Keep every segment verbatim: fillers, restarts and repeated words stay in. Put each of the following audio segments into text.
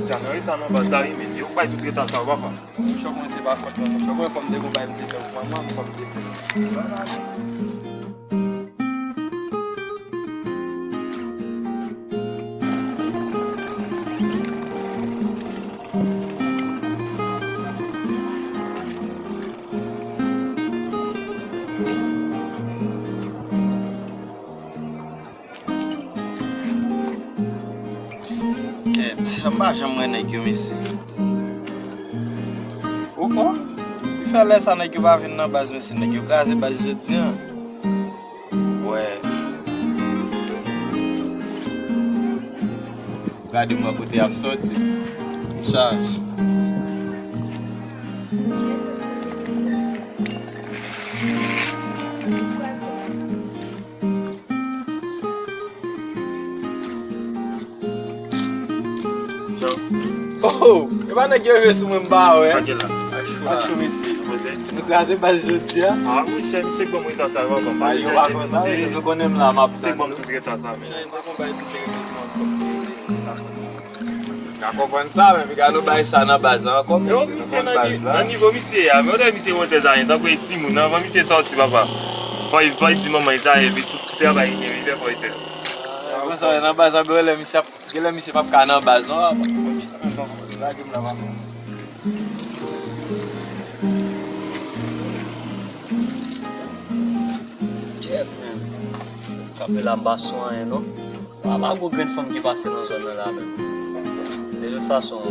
Sa nan eta nan baz la wi, men yo bay tout eta sa yo, papa. Monchè, kòmanse pa fòt mwen, monchè. Ou konnen fò m te gon bagay m te fè pou manman m, fò m te fè. Kèt, m pa janm wè nèg yo, mesye. O, o, ki fè lè sa nèg yo pa vin nan baz, mesye? Nèg yo kraze baz jodi a. Wè. Gade mwen kote y ap soti. Chaj. Oh! E pa nèg yo rive sou mwen m pa wè. Ak cho, mesye. Nou kraze baz jodi a. Ah, monchè, misye k ban mwen tan sa yo avan. Pa yo pa konn sa, mesye, nou konnen m la, m ap tann. Misye k ban m tout tan sa, men. Ka konprann sa, men piga nou bay sa nan baz la ankò, mesye. Yo, misye nan ni-, nan nivo misye a, men ou te misye wotè sa, tankou e timoun, anvan misye sòti, papa. Fò l, fò l di manman l sa, epi tout ti travay li gen, li fè fò l fè. Konsa, nan baz la, bro, lè misye ap Genlè misye p ap ka nan baz non, apa. Lage m la, papa. Kèt, men. Kanpe la, m pa sou anyen non. Pa, pa gwo grenn fanm ki pase nan zòn nan la menm. De tout fason,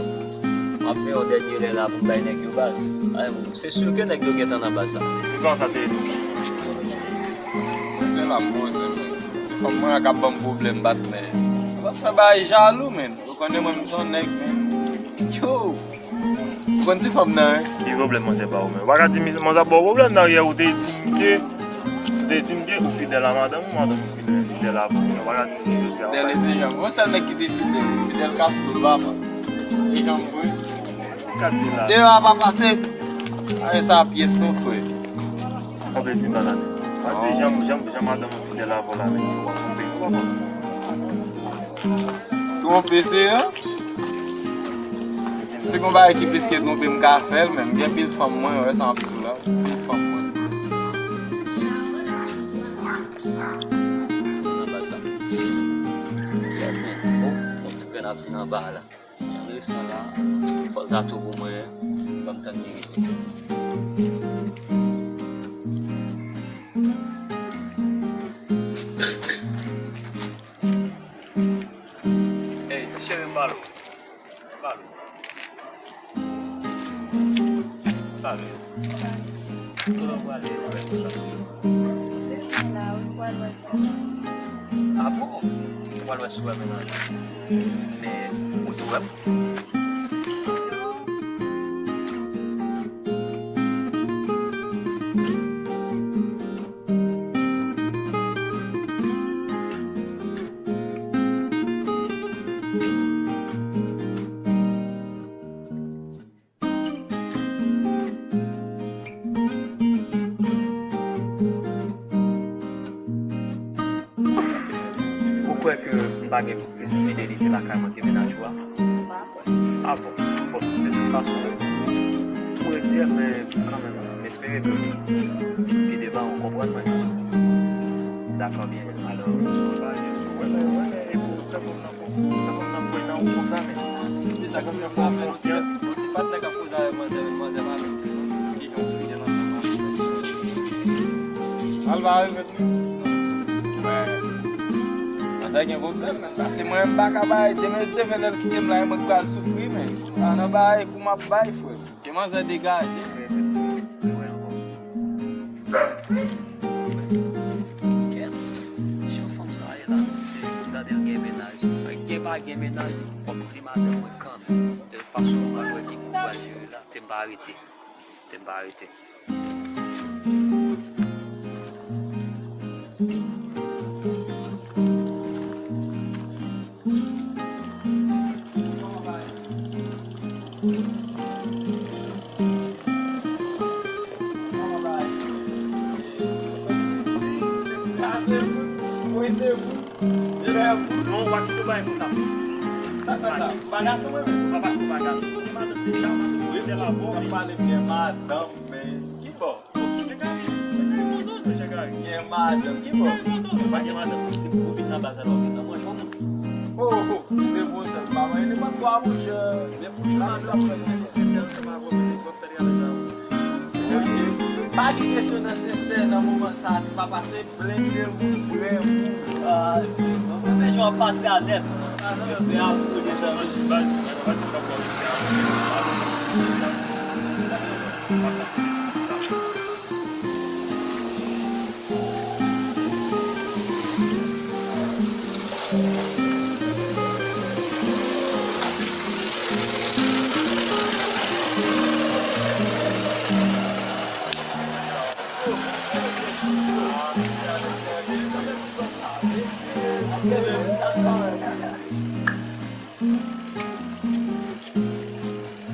m ap veye yon dènye lè la pou m bay nèg yo baz. Ay, se si ke nèg yo gentan nan baz la. Kijan sa te ye tou? Mwen te la poze, men. Ti fanm mwen an k ap ban m pwoblèm, patnè. Sa fè bagay jalou, men. Ou konnen mwen, m se yon nèg, men. Yo! Ou konn ti fanm nan, wi. Ki pwoblèm, manzè, pa ou menm? Ou pa ka di, manzè ap ba w pwoblèm nan, yè ou te di m ke, ou te di m ke ou fidèl a madanm ou, madanm ou fidèl, fidèl avè w. Ou pa ka di m ke jodi a. Fidèl e te janm. Yon sèl nèg ki te fidèl, fidèl Castro, papa. E janm vre. Ou ka di la. Deyò a pa pase. Aye sa pyès non, frè. Sa vle di malad. Sa vle di jan, jan, jan madanm ou fidèl avè w la, men w ap twonpe, w ap twonpe. Twonpe seyans? Si gon bagay ki plis ke twonpe, m ka fè l, men m gen pil fanm mwen, wè sa m ap di w la, pil fanm mwen. Nan baz la. Yon ti grenn ap vin anba la. Jan l resan la, fò l ta tou pou mwen, ban m tann li rive. Ey, ti cheri, m ba l ou. M ba l ou. Salut. Kote w prale, ou fè konsa? Depi la, ou pral wè sè. Ah bon? Ou pral wè si w wè mennaj la? Men, ou tou wè m? Ou kwè ke m pa gen plis fidelite lakay mwen ke mennaj ou a? M pa kwè. Ah bon? Bon, de tout fason, ou reziyè, men kanmenm, m espere ke pi devan ou konprann mwen. Dakò, byen. Alò, wè, wè, wè, e pou fè moun nan Tankou m nan pwen nan ou konsa, men. Ki sa k ap fè w fè konfyans? Yon ti patnè k ap koze avèk manzè, men manzè pa menm ki jan w fidèl ansanm avè l. Al ba yo menm. Wè. Manzè gen pwoblèm, men. Pase mwen, m pa ka bay. Demen, Dye vle, lè l kite m la, e mwen k pral soufri, men. Pa nan bay kou m ap bay, frè. Ke manzè degaje. Kèt, jan fanm sa ye la, mesye, gade l gen mennaj. Gen pa gen mennaj, fòk li madanm mwen kanmenm. De tout fason, nou pral wè ki kou pral jere la. Te m pa rete. Te m pa rete. Non, w a kite w bay konsa. Sa k fè sa? M pa gason, mwen menm. Ou pa paske ou pa gason. Ou gen madanm deja, madanm ou fidèl avè w. Wi, sa pale m gen madanm, men ki bò? Jan Gary, Jan Gary, bon zòn, non, Jan Gary. Gen madanm, ki bò? Jan Gary, bon zòn, non. Ou pa gen madanm. Ou ti pou vin nan baz la, ou vin nan manje yon moun. Oh, oh, se bon, sa pa mwen. Li pa kwa, monchè. Depi ou gen madanm, ou se sensè ansanm avè w, men w ap fè travay la. Pa gen kesyon nan sensè nan moman sa, ti papa se Plen de moun, vrè moun. Ah, mwen bezwen pase a nèt. Respè a pou de zanmi.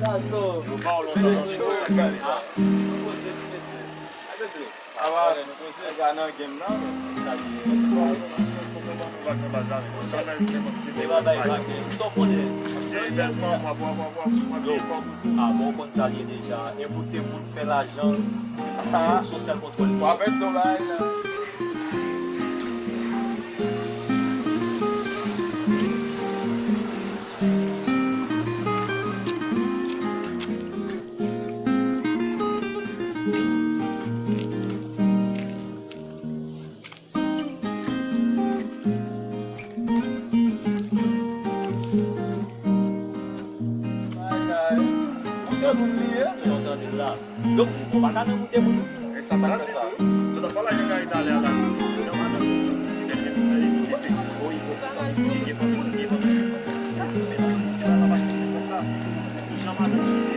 Gason. Yo ba w lontan nan cho. Poze ti mesye. Ava, nèg la nan game nan. Sa li ye. Konsa ban nou vag nan baz la, men. Sa fè se bon, se bon. E ba bay vag, men. Sa w konnen. Bèl fanm, w ap, w ap, w ap, w ap, w ap gen kòb. Ah, bon, w konn sa li ye deja. E pou te moun fè lajan, sou sèl kontwòl li. W ap mèt yon bagay la. Ay, ay. Ou se moun li ye? Yo tande la. Donk, ou pa ka nan moute moun. E sa pa la di tou. Sot ap pale ak Jan Gary talè a la. Jan madanm li se te o ipokrit. Li gen fanm, li gen fanm. Jan madanm li se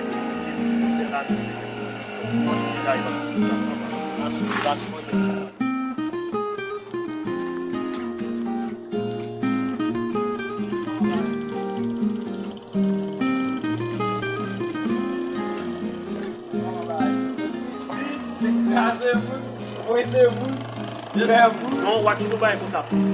te la di se te. Mwen ki Jan Gary pa. Asou, asou. Kraze moun, prese moun, fè moun. Non, w a kite w bay konsa pou di.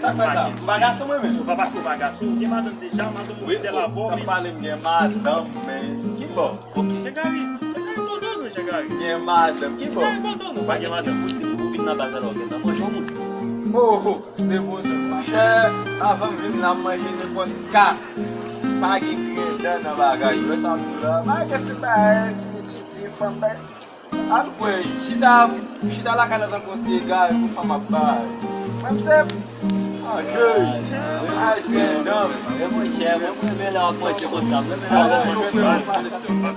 Sa k fè sa? M pa gason mwen menm. Ou pa paske w pa gason, ou gen madanm deja, madanm ou fidèl avè w. Sa pale m gen madanm, men ki bò? Ok. Jan Gary, Jan Gary, poze w non, Jan Gary. Gen madanm, ki bò? Jan Gary, poze w non. Ou pa gen madanm, ou ti pou vin nan baz la, ou gentan manje yon moun. Oh, oh. Se bon, se monchè, avan m vin la, m manje nenpòt ka. Pa gen grenn dan nan bagay. Ou wè sa m di w la? Pa gen se bagay, ti, ti, ti, fanm bay. Al kwè, chita, chita lakay la tankou ti egare pou fanm ap bay. Mwen se, ah, jey. Ay, grenn dan. E monchè, mwen, mwen renmen lè w ap manje konsa. Mwen renmen lè w ap manje konsa.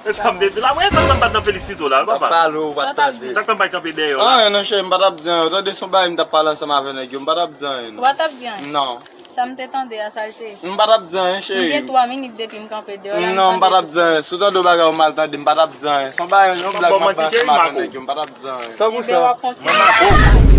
E sa m te di la, mwen, sa k fè m pa t nan felisite w la, papa. Sa k fè m pa t kanpe dèyè w la? Anyen non, cheri, m pa t ap di anyen. Ou tande, se yon bagay m t ap pale ansanm avè nèg yo, m pa t ap di anyen non. Ou pa t ap di anyen? Non. Sa m te tande a, sa l te ye? M pa t ap di anyen, cheri. M gen twa minit depi m kanpe deyò la. Non, m pa t ap di anyen. Si w tande yon bagay ou mal tande, m pa t ap di anyen. Se yon bagay, yon blag m ap bay ansanm avè nèg yo, m pa t ap di anyen. San pou san. Mwen mago.